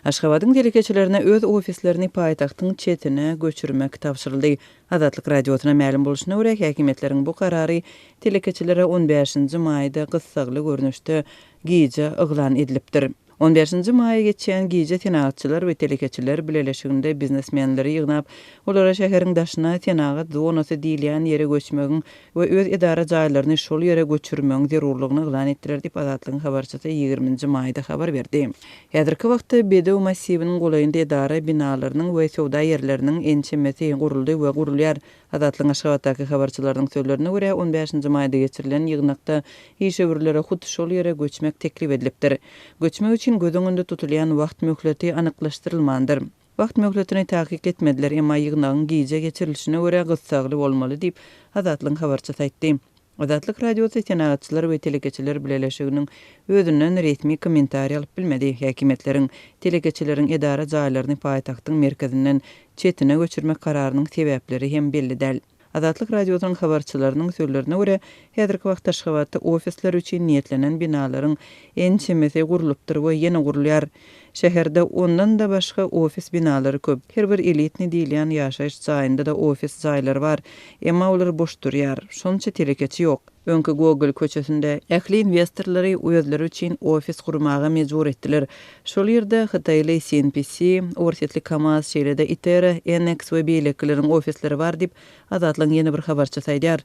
Aşgabadyň telekeçilerine öz ofislerini paýtagtyň çetine göçürmek tabşyryldy. Azatlyk Radiosyna mälim bolşuna görä, häkimiýetleriň bu karary telekeçilere on bäşinji maýda gyssagly görnüşde gije yglan edilipdir. On bäşinji maýa geçýän gije Senagatçylar we telekeçiler bileleşiginde biznesmenleri ýygnap, olara şäheriň daşyna senagat zonasy diýilýän ýere göçmegiň we öz edara jaýlaryny şol ýere göçürmegiň zerurlygyny yglan etdiler diýip, Azatlygyň habarçysy ýigriminji maýda habar berdi. Häzirki wagtda Bedew massiwiniň golaýynda edara binalarynyň we söwda ýerleriniň ençemesi guruldy we gurulýar. Azatlygyň Aşgabatdaky habarçylarynyň sözlerine görä, on bäşinji maýda geçirilen ýygnakda işewürlere hut şol ýere göçmek teklip edilipdir. Göçmek üçin göz öňünde tutulýan wagt möhleti anyklaşdyrylmandyr. Wagt möhletini takyk etmediler, emma ýygnagyň gije geçirilişine görä gyssagly bolmaly diýip, Azatlygyň habarçysy aýtdy. Azatlyk Radiosy Senagatçylar we telekeçiler bileleşiginiň özünden resmi kommentariý alyp bilmedi. Häkimiýetleriň telekeçileriň edara jaýlaryny paýtagtyň merkezinden çetine göçürmek kararynyň sebäpleri hem belli däl. Azatlyk Radiosynyň habarçylarynyň sözlerine görä, häzirki wagtda Aşgabatda ofisler üçin niýetlenen binalaryň ençemesi gurlupdyr we ýene gurulýar. Şäherde ondan-da başga ofis binalary köp. Her bir elitnyý diýilýän ýaşaýyş jaýynda-da ofis jaýlary bar. Emma olar boş durýar. Şonça telekeçi ýok. Öňki Gogol köçesinde ähli inwestorlary özleri üçin ofis gurmaga mejbur etdiler. Şol ýerde hytaýly CNPC, orsýetli KAMAZ, şeýle-de Itera, Enex we beýlekileriň ofisleri bar diýip, Azatlygyň ýene bir habarçysy aýdýar.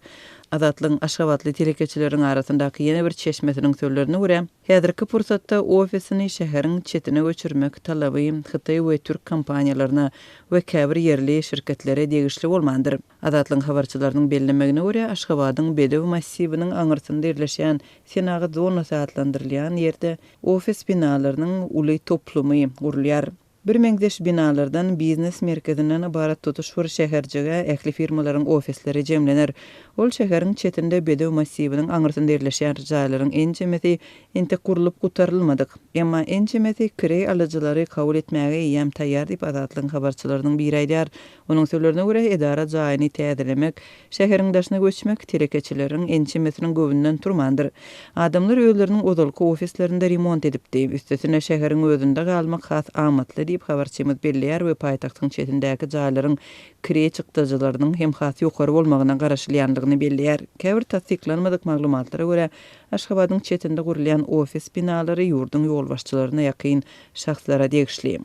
Azatlygyň aşgabatly telekeçileriň arasyndaky ýene bir çeşmesiniň sözlerine görä, häzirki pursatda ofisini şäheriň çetine göçürmek talaby hytaý we türk kompaniýalaryna we käbir ýerli şirketlere degişli bolmandyr. Azatlygyň habarçylarynyň bellemegine görä, Aşgabadyň Bedew massiwiniň aňyrsynda ýerleşýän senagat zonasy atlandyrylýan ýerde ofis binalarynyň uly toplumy gurulýar. Birmeňzeş binalardan, biznes merkezinden ybarat tutuş bir şäherjige ähli firmalaryň ofisleri jemlener. Ol şäheriň çetinde Bedew massiwiniň aňyrsynda ýerleşýän jaýlaryň ençemesi entek gurlup gutarylmadyk. Emma ençemesi kireý alyjylary kabul etmäge eýýäm taýýar diýip, Azatlygyň habarçylarynyň biri aýdýar. Onuň sözlerine görä, edara jaýyny täzelemek, şäheriň daşyna göçmek telekeçileriň ençemesiniň göwnünden turmandyr. Adamlar özleriniň ozalky ofislerinde remont edipdi. Üstesine, şäheriň özünde galmak has amatly diýip, habarçymyz belleýär we paýtagtyň çetindäki jaýlaryň kireý çykdajylarynyň hem has ýokary bolmagyna garaşylýandygyny belleýär. Käbir tassyklanmadyk maglumatlara görä, Aşgabadyň çetinde gurulýan ofis binalary ýurduň ýolbaşçylaryna ýakyn şahslara degişli.